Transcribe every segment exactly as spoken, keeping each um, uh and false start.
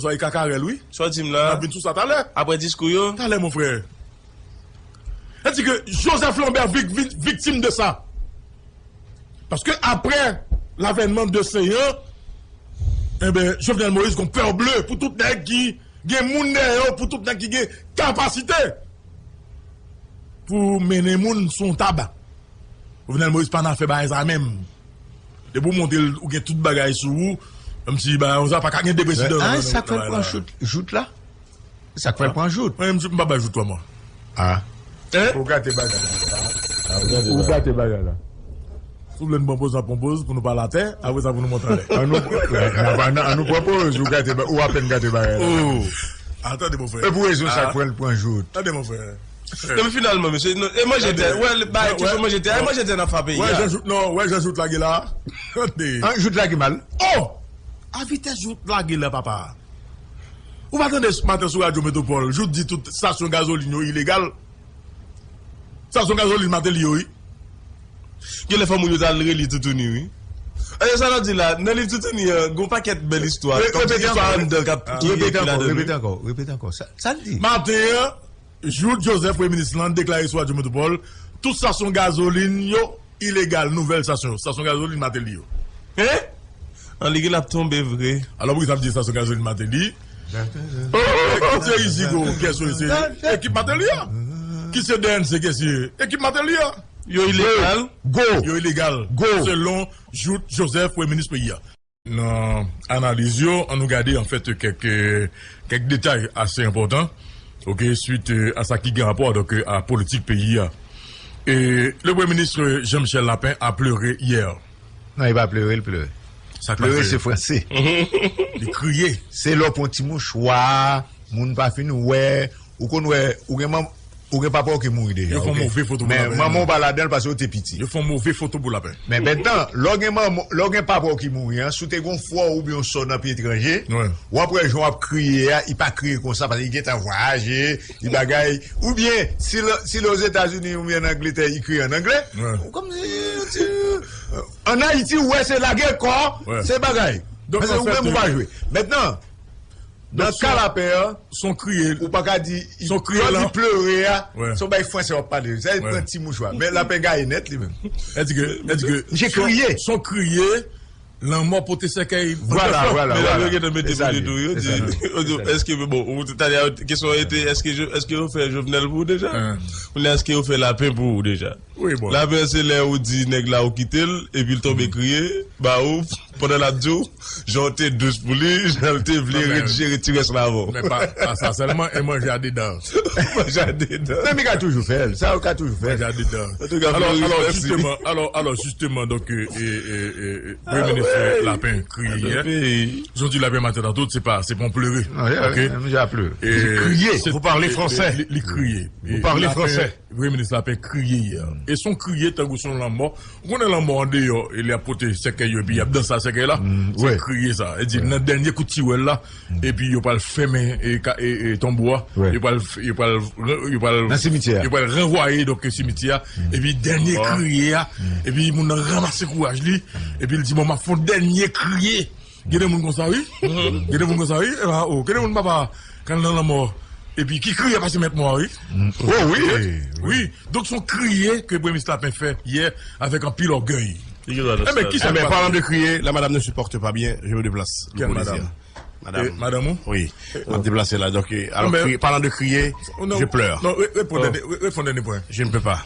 Sa e kakarèl, wi. Sa w di m la? N ap vin sou sa talè. Apre diskou yo? Talè, mon frè. Sètadi ke Joseph Lambert vik-, vik-, viktim de sa. Paske apre lavènman de Seyan, enben, Jovenel Moïse gon pè ble pou tout nèg ki gen moun dèyè yo, pou tout nèg ki gen kapasite pou mennen moun sou yon tab. Jovenel Moïse pa nan afè bagay sa menm. Depi w monte l, ou gen tout bagay sou ou. Menm si bagay sa pa ka gen de prezidan. Ah, sa k fè l pran jout, jout la? Sa k fè l pran jout? Mwen menm, m pa bay jout twa mwa. Ah. Hein? Ou gate bagay la. Ou gate bagay la. Si w vle n pran poz, n ap pran poz pou nou pale atè, apre sa pou nou monte anlè. An nou, an nou pran poz, ou gate ba-, ou apèn gate bagay la. Oh. Atande, mon frè. E pou rezon sa k fè l pran jout? Tande, mon frè. Non, men finalman, mesye, non, e manje tè, wè, ba, kesyon manje tè, e manje tè nan fa peyi a. Wè, jan jout, non, wè, jan jout lage la. Tande. An, jout lage mal. Oh! A vitès jout lage la, papa. Ou pa tande maten sou Radyo Metropole, jout di tout stasyon gazolin yo ilegal. Stasyon gazolin Martelly yo, wi. Genlè fò moun yo t al reli toutouni, wi. E sa n ap di la, nan liv toutouni an, gon pakèt bèl istwa. Kòmsi gen istwa anndan k ap, ki ekri ladan l, wi. Repete ankò, repete ankò, repete ankò. Sa, sa l di? Maten an, jout Joseph, premye minis lan, deklare sou Radyo Metropole, tout stasyon gazolin yo ilegal, nouvèl stasyon, stasyon gazolin Martelly yo. Hein? An li gen l ap tonbe vre. Alò, poukisa l di stasyon gazolin Martelly? Ki se Izigo, ki se ekip Martelly a? Ki se D N C, ki se ekip Martelly a? Yo ilegal. Go. Yo ilegal. Go. Selon jout Joseph, premye minis peyi a. Nan analiz yo, ann nou gade, anfèt, kèk, kèk detay ase enpòtan, oke, swit, euh, a sa ki gen rapò, donk, euh, a politik peyi a. E le Premye Minis Jean-Michel Lapin a pleure hier. Non, li pa pleure, li pleure. Sa k pase? Pleure, se franse. Li kriye. Se lè w pran ti mouchwa, moun pa fin wè, ou konn wè, ou gen manm, ou gen papa w ki mouri deja, oke? Yo fè yon move foto pou Lapin. Men manman w pa ladan l paske w te piti. Yo fè yon move foto pou Lapin. Men mentnan, lè w gen manman, lè w gen papa w ki mouri an, si w te gen yon frè w oubyen yon sè w nan peyi etranje, w ap wè jan w ap kriye a, li pa kriye konsa, paske li gentan vwayaje, li bagay. Oubyen, si l, si l Ozetazini oubyen an Angletè, li kriye an anglè. Kòmsi, an Ayiti, w wè se lage kò, se bagay. Paske ou menm ou pa jwe. Mentnan, nan ka Lapin an, son kriye, ou pa ka di, lè w di pleure a, se yon bagay franse w ap pale. Sa e pran ti mouchwa. Men Lapin gaye nèt li menm. Misye kriye. Son kriye, lanmò pote sèkèy. Vwala, vwala. Medam yo gentan mete pou li tou, yo di, yo di, èske, bon, ou, talè a, kesyon an te, èske, èske yo fè Jovenel pou ou deja? Kounye a, èske yo fè Lapin pou ou deja? Lapin, se lè ou di nèg la ou kite l, epi l tonbe kriye ba ou, pandan l ap di w jan w te dous pou li, jan l te vle ret-, jere ti rès la avè w. Men pa, pa sa sèlman, e manje a dedan. Manje a dedan. Men mi ka toujou fè l, sa ou ka toujou fè l. Manje a dedan. Antouka, alò, Floris, alò, mèsi. Jisteman, alò, alò, jisteman, donk, e, e, e, e, Premye Minis Lapin kriye yè. Jan w di Lapin maten an tout, se pa, se pa yon pleure. Oke? Manje a pleure. Li kriye. Vous parlez français. Li, li kriye. Vous parlez français. Premye Minis Lapin kriye yè. E se yon kriye tankou se yon lanmò. Ou konnen lanmò andeyò, e lè y ap pote sèkèy yo, epi y ap danse ak sèkèy la. Se kriye sa. E di, nan dènye kout tiwèl la, epi yo pral fèmen, e, ka-, e, e, tonbo a. Yo pral, yo pral, yo pral, nan simityè a. Yo pral ranvwaye, donk, simityè a. Epi dènye kriye a, epi moun nan ranmase kouraj li, epi l di, "Bon, m ap fè yon dènye kriye." Gen de moun konsa, wi. Gen de moun konsa, wi. E pa, oh, gen de moun, papa, kan nan lanmò, epi ki kriye pase mèt mò a, wi. Oh, wi. Wi. Donk, se yon kriye ke Premye Minis Lapin fè yè avèk anpil ògèy. Enben, ki sa k pase? Parlant de crier, la madame ne supporte pas bien, je me déplace. Quelle madame? Madame. Eh, madame ou? Wi. M ap deplase la. Donk, eh, alò, parlant de crier, je pleure. Non, reponn dènye, reponn dènye pwen. Je ne peux pas.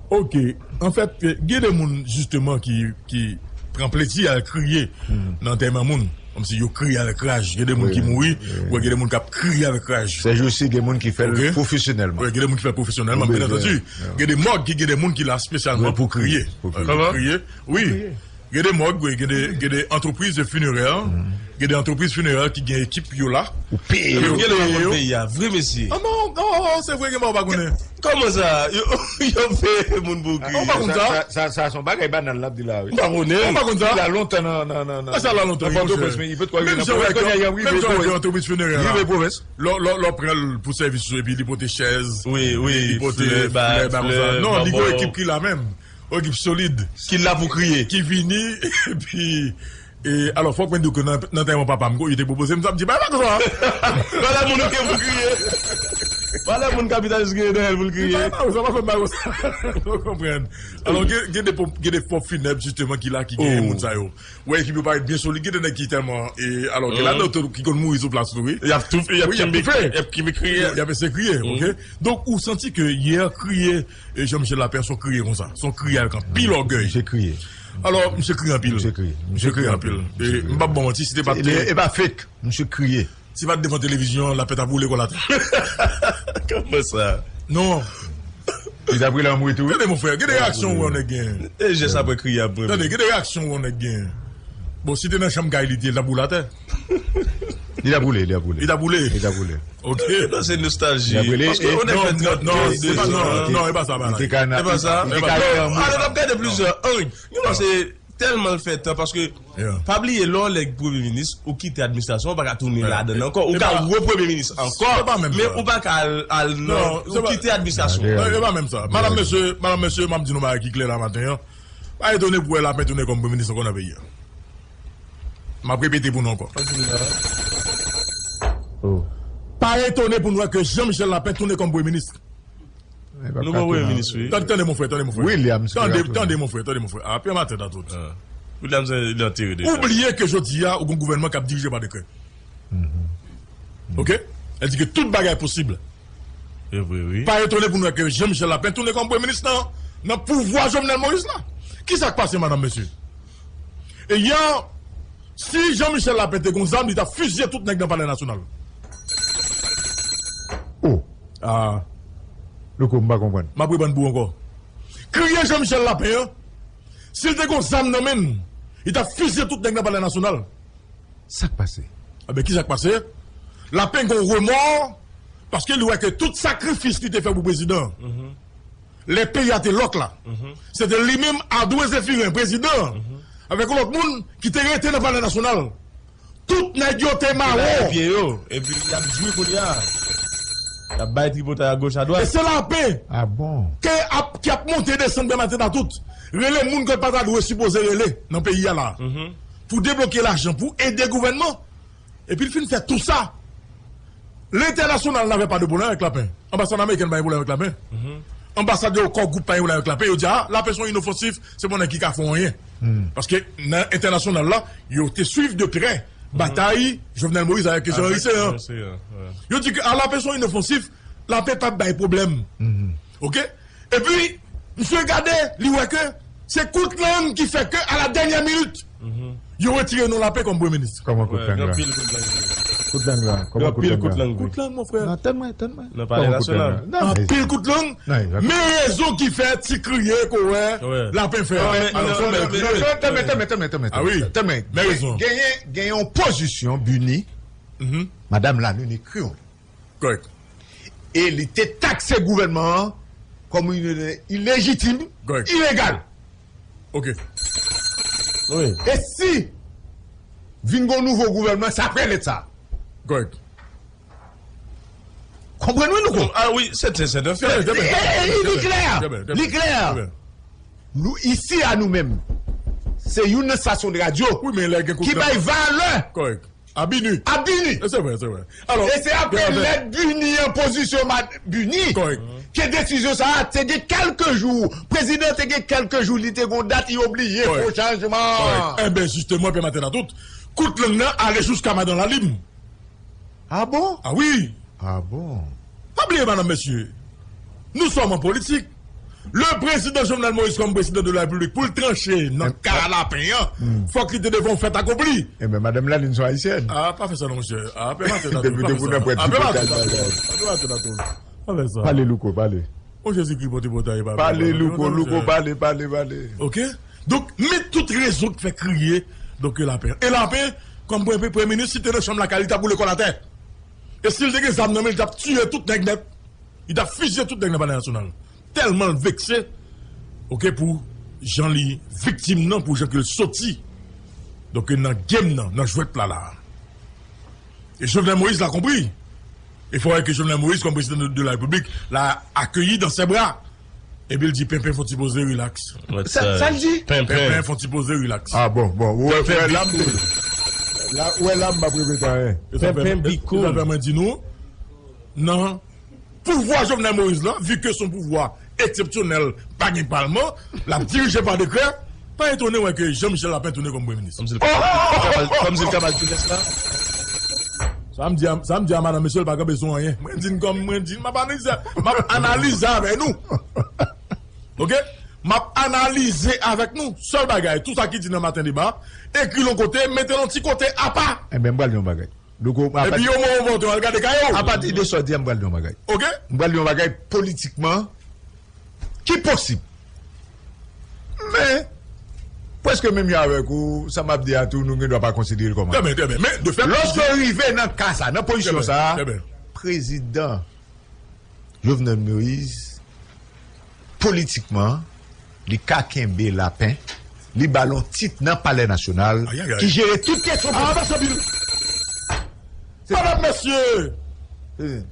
Ok. Anfèt, gen de moun, jisteman, ki, ki pran plezi al kriye nan antèman moun. Kòmsi yo kriye avèk raj. Gen de moun ki mouri, ou wè gen de moun k ap kriye avèk raj. Sèjousi, gen moun ki fè l pwofesyonèlman. Wi, gen de moun ki fè l pwofesyonèlman, byen antandi. Gen de mòg ki gen de moun ki la espesyalman pou kriye. Pou kriye. Wi. Gen de mòg, wi, gen de, gen de antrepriz finerè, gen de antrepriz finerè ki gen ekip yo la. Ou peye yo. Gen de moun peyi a, vre mesye. Ah non, non, se vre, gen mò pa konnen. Kòman sa? Yo, yo peye moun pou kriye. Ou pa konn sa? Sa, sa, sa se yon bagay banal l ap di la, wi. Ou pa konnen? Ou pa konn sa? Li la lontan nan, nan, nan, nan, nan Pòtoprens, men li pa t kwè rive nan pwovens. Menm jan w wè ke antrepriz finerè la. Rive pwovens. Lè, lè, lè w pran l pou sèvis ou, epi li pote chèz, wi, wi, li pote flè, bagay konsa. Non, li gen yon ekip ki la menm. Yon ekip solid. Ki la pou kriye. Ki vini, epi, e, alò, fòk mwen di w ke nan, nan tan papa m, yo te pwopoze m sa, m di, "Bay pa konsa." Valè moun ki pou kriye. Valè moun kapitalis gen nan l pou l kriye. Bay pa konsa, pa fè m bay konsa. Ou konprann? Alò, gen, gen de pòp, gen de pòp finèb, jisteman, ki la, ki genyen moun sa yo. Ou wè ekip yo parèt byen solid, gen de nèg ki tèlman, e, alò, gen ladan yo ki konn mouri sou plas tou, wi. Y ap toufe, y ap kenbe, y ap kenbe kriye. Y ap eseye kriye, oke? Donk, ou santi ke yè kriye, e, Jean Michel Lapin, se yon kriye konsa. Se yon kriye avèk anpil ògèy. Misye kriye. Alò, misye kriye anpil. Misye kriye. Misye kriye anpil. E, m p ap ba w manti, si te pa t... E, e pa fake. Misye kriye. Si pa t devan televizyon an, Lapin t ap woule kò l atè. Kòman sa? Non. Li t ap rele anmwe tou, wi. Tande, mon frè, gen de reyaksyon ou wè yon nèg gen. E jès apre kriye ap mwen. Tande, gen de reyaksyon ou wè yon nèg gen. Bon, si te nan chanm kay li te ye, l t ap woule atè. Li t ap woule, li t ap woule. Li t ap woule. Li t ap woule. Ok. Non, se nostalji. Li t ap woule. Paske e yon nèg fè trant, non, non, se pa, non, non, e pa sa, pa la. Li te ka nan, e pa sa, li te ka rele anmwe. Alò, n ap gade plizyè ang. Yon lè se tèlman l fè tan, paske pa bliye, lè w lè premye minis, ou kite administrasyon, ou pa ka tounen ladan l ankò. Ou ka repremye minis ankò, men ou pa ka al, al nan, ou kite administrasyon. Non, e pa menm sa. Madanm, mesye, madanm, mesye, m ap di nou bagay ki klè la maten an. Pa etone pou wè Lapin tounen kòm premye minis ankò nan peyi a. M ap repete pou nou ankò. Pa etone pou nou wè ke Jean Michel Lapin tounen kòm premye minis. Nouvo premye minis, wi. Tande, tande, mon frè, tande, mon frè. William, tande, tande, mon frè, tande, mon frè. A, pè matè nan tout. William, se, li antere deja. Ou bliye ke jodi a, ou gon gouvènman k ap dirije pa dekrè. Ok? Sa di ke tout bagay posib. E vre, wi. Pa etone pou nou wè ke Jean Michel Lapin tounen kòm premye minis nan, nan pouvwa Jovenel Moïse la. Kisa k pase, madanm, mesye? E yè, si Jean Michel Lapin te gon zam, li t ap fizye tout nèg nan Palè Nasyonal. Oh. Ah. Louko, m pa konprann. M ap reprann pou ou ankò. Kriye Jean Michel Lapin an, si l te gon zam nan men l, li t ap fizye tout nèg nan Palè Nasyonal. Sa k pase? Enben, ki sa k pase? Lapin gon remò, paske li wè ke tout sakrifis li te fè pou prezidan an, lè peyi a te lòk la, se te li menm, Ardouin Zéphirin, prezidan an, avèk yon lòt moun ki te rete nan Palè Nasyonal. Tout nèg yo te mawon. Yo lage pye yo, epi y ap jwi kounye a. Y ap bay tripotay a goch, a dwat. E se Lapin ke ap, ki ap monte desann pè matè nan tout. Rele moun ke l pa ta dwe sipoze rele nan peyi a la. Pou debloke lajan, pou ede gouvènman. Epi l fin fè tou sa. Lentènasyonal n'avait pas de problème avec Lapin. Anbasad amerikèn pa gen pwoblèm avèk Lapin. Anbasad yo, Core Group pa gen pwoblèm avèk Lapin. Yo di, a, Lapin se yon inofansif, se pa yon nèg ki ka fè anyen. Paske nan entènasyonal la, yo te swiv de prè batay Jovenel Moïse avèk Jean Henry Céant. Yo di ke, a, Lapin se yon inofansif, Lapin p ap bay pwoblèm. Ok? Epi, misye gade, li wè ke se kout lang ki fè ke, a la dènyè minit, yo retire non Lapin kòm premye minis. Kòman kout lang la? Kout lang la. Kòman kout lang la? Kout lang, mon frè. Non, tann mwen, tann mwen. Nan Palè Nasyonal. Anpil kout lang. Men rezon ki fè ti kriye ke w wè Lapin fè a. Tanmen, tanmen, tanmen, tanmen. Ah wi. Men rezon. Genyen, genyen yon pozisyon BINUH, madanm Lalune ekri yon Kòrèk. E li te takse gouvènman an kòm ilejitim, ilegal. Ok. Wi. E si vin gon nouvo gouvènman, se apre lèt sa. Kòrèk. Konprann wi, Louko? Ah wi, se, se, se, se, e, e, e, li klè. Li klè. Nou, isi a nou menm, se youn nan estasyon de radyo ki bay valè. Kòrèk. A BINUH. A BINUH. E se vre, se vre. Alò, e se apre lèt BINUH an, pozisyon BINUH, ke desizyon sa a te gen kèlke jou. Prezidan te gen kèlke jou, li te gon dat, li obliye fè chanjman. Enben, jisteman, pè matè nan tout, kout lang nan ale jiska madan Lalime. Ah bon? Ah wi. Ah bon? Pa bliye, madanm, mesye, nous sommes en politique. Le président Jovenel Moïse, comme président de la République, pou l tranche nan ka Lapin an, fòk li te devan yon fèt akonpli. Enben, madanm Lalime se yon ayisyèn. Ah, pa fè sa non, monchè. Ah, pè matè nan tout. Depi, depi nan pwèt ti pwèt kalbay. Pa fè sa. Pale, Louko, pale. O Jezikri, pote pòtay, pale, Louko, Louko, pale, pale, pale. Ok? Donk, men tout rezon k fè kriye, donk, Lapin. E Lapin, kòm premye, premye minis, si te nan chanm lakay li, t ap boule kò l atè. E si l te gen zam nan men, li t ap tiye tout nèg nèt. Li t ap fizye tout nèg nan Palè Nasyonal. Tèlman l vekse, ok, pou jan li viktim nan, pou jan ke l soti, donk, nan game nan, nan jwèt la, la. E Jovenel Moïse la konpri. E fò wè ke Jovenel Moïse, kòm prezidan de, de la Repiblik, la akeyi dans ses bras. Epi l di, Penpen, fon ti poze, rilaks. Sa l di? Penpen, fon ti poze, rilaks. Ah bon, bon. Ou wè la m la, ou wè la m p ap repete anyen. Penpen, be cool. Mwen di nou, nan pouvwa Jovenel Moïse la, vi ke se yon pouvwa eksepsyonèl, pa gen palman, l ap dirije pa dekrè, pa etone wè ke Jean Michel Lapin tounen kòm premye minis. Kòmsi l ka mal, kòmsi l ka mal ti lès la. Sa m di a, sa m di a madanm mesye, l pa gen bezwen anyen. Mwen di n kòm, mwen di n, m ap analize, m ap analize avè nou. Oke? M ap analize avèk nou. Sèl bagay, tout sa ki di nan Maten Deba, ekri l yon kote, mete l yon ti kote apa. Enben, m pral di yon bagay. Epi yo mò vote, al gade kay yo. Apati de sa w di a, m pral di yon bagay. Oke? M pral di yon bagay politikman ki posib. Men, prèske menm jan avèk ou, sa m ap di a tou, nou gen dwa pa konsidere l kòm. Trè byen, trè byen. Men, de fèt, lòske rive nan ka sa, nan pozisyon sa, prezidan Jovenel Moïse, politikman, li ka kenbe Lapin, li ba l yon tit nan Palè Nasyonal, ki jere tout kesyon politik. Madanm, mesye!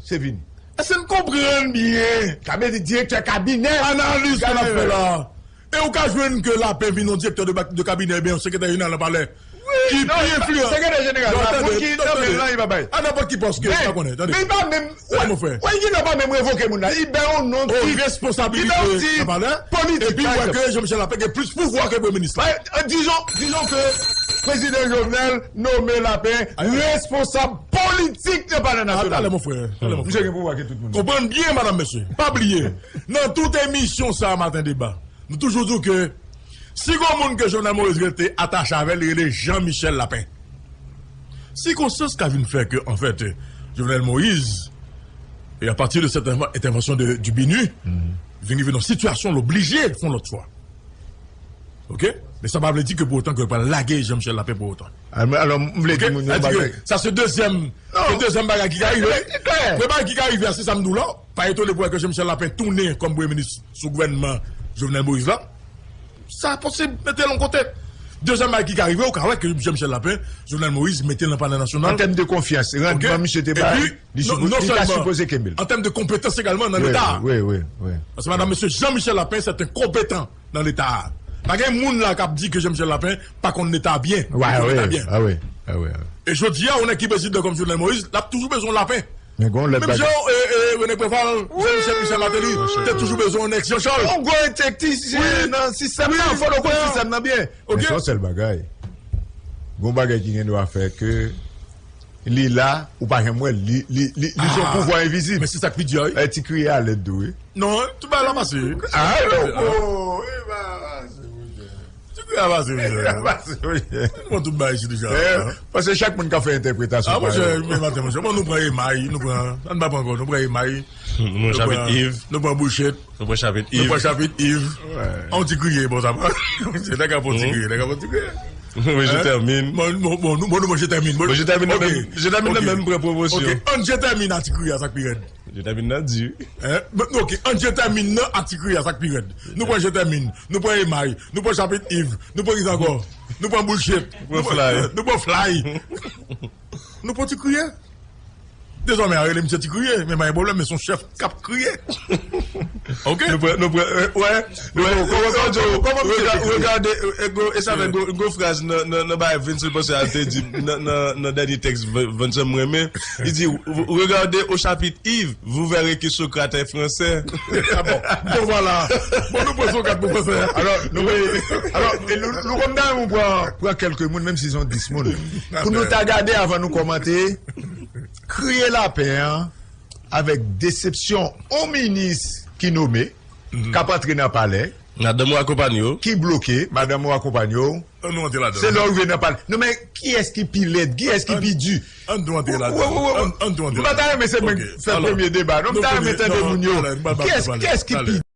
Se vini. Èske n konprann byen? Sa vle di direktè kabinè. Analiz ke n ap fè la. E ou ka jwenn ke Lapin vin yon direktè de, de kabinè, ebyen, yon sekretè jeneral nan palè. Ki pi enfliyan. Sekretè jeneral la, moun ki nan men l lan, li pa bay. A nenpòt ki pòs ke, pa konnen, tande. Men li pa menm, wè, wè, li pa menm revoke moun la. Li bay yon non ki, li bay yon ti politik. Epi ou wè ke Jean Michel Lapin gen plis pouvwa ke premye minis la. Dizon, dizon ke prezidan Jovenel nonmen Lapin responsab politik nan Palè Nasyonal. Talè, mon frè, talè, mon frè. Misye gen pouvwa ke tout moun. Konprann byen, madanm, mesye. Pa bliye, nan tout emisyon sa a, Maten Deba, nou toujou di w ke si gon moun ke Jovenel Moïse rete atache avè l, li rele Jean Michel Lapin. Sikonstans ka vin fè ke, anfèt, Jovenel Moïse, e apati de sèt entèvansyon de, di BINUH, vin rive nan sitiyasyon l oblije fè yon lòt chwa. Oke? Men sa pa vle di ke pou otan ke yo pral lage Jean Michel Lapin pou otan. Alò, m vle di moun yon bagay. Sa se dezyèm, se dezyèm bagay ki ka rive. Premye bagay ki ka rive a, se sa m di w la. Pa etone pou wè ke Jean Michel Lapin tounen kòm premye minis sou gouvènman Jovenel Moïse la. Sa posib, mete l yon kote. Dezyèm bagay ki ka rive, ou ka wè ke Jean Michel Lapin, Jovenel Moïse mete l nan Palè Nasyonal. An tèm de konfyans, randman misye te bay, li ta sipoze kenbe l. An tèm de konpetans egalman nan Leta a. Wi, wi, wi. Paske madanm mesye Jean Michel Lapin, se yon konpetan nan Leta a. Pa gen moun la k ap di ke Jean Michel Lapin pa konn Leta byen. Li konn Leta byen. E jodi a, yon nèg ki prezidan kòm Jovenel Moïse, l ap toujou bezwen Lapin. Menm jan René Préval, Jean Michel, Michel Martelly te toujou bezwen yon nèg Jean Charles. Yon gwo entektisyen nan sistèm nan, fò nou konn sistèm nan byen. Men se yon sèl bagay. Gon bagay ki gen dwa fè ke li la, ou pa janm wè l, li, li, li, li se yon pouvwa envizib. Men se sa k pi di a, wi. Ti kriye a lèd tou, wi. Non, tout bagay la pase. Ah, non, oh, e ba pase, monchè. Ti kriye a pase, monchè. Ti kriye a pase, monchè. Bon, tout bagay isit deja. Paske chak moun ka fè entèpretasyon pa yo. Ah, monchè, men maten, monchè. Bon, nou pran emay, nou pran, ann pa pran ankò, nou pran emay. Nou pran chapit Iv. Nou pran bouchet. Nou pran chapit Iv. Nou pran chapit Iv. An ti kriye, bon, sa pa. Se nèg ap fè ti kriye, nèg ap fè ti kriye. Mwen, je termine. Bon, bon, bon, nou, bon, nou, mwen, je termine. Bon, je termine nan menm, je termine nan menm pran pwomosyon. Ok, an je termine a ti kriye a, sa k pi rèd. Je termine nan di. Hein? Bon, ok, an je termine nan a ti kriye a, sa k pi rèd. Nou pran je termine, nou pran emay, nou pran chapit Iv, nou pran kisa ankò? Nou pran bouchet. Nou pran fly. Nou pran fly. Nou pran ti kriye. Dezòmè, a rele misye ti kriye, men pa gen pwoblèm, men se yon chèf k ap kriye. Ok? Nou pran, nou pran, wè, wè, regade, e sa fè gwo, gwo fraz nan, nan, nan bagay Vincent Penseur a te di, nan, nan, nan dènye tèks Vincent m renmen, li di, regardez au chapitre Iv, vous verrez que Socrate est français. Ah bon? Bon, voilà. Bon, nou pran Socrate pou fransè. Alò, nou, alò, nou konn ta renmen pran, pran kèlke moun, menm si se yon dis moun, pou nou ta gade avan nou kòmante. Kriye Lapin an avèk desepsyon yon minis ki nome, k ap antre nan palè, madanm ou akonpanye w, ki bloke, madanm ou akonpanye w. Ann nou antre ladan. Se lè w rive nan palè. Non, men kiyès ki pi lèd? Kiyès ki pi di? Ann nou antre ladan. Ann nou antre ladan. M pa ta renmen se mwen k fè premye deba. Non, m ta renmen tande moun yo. Kiyès, kiyès ki pi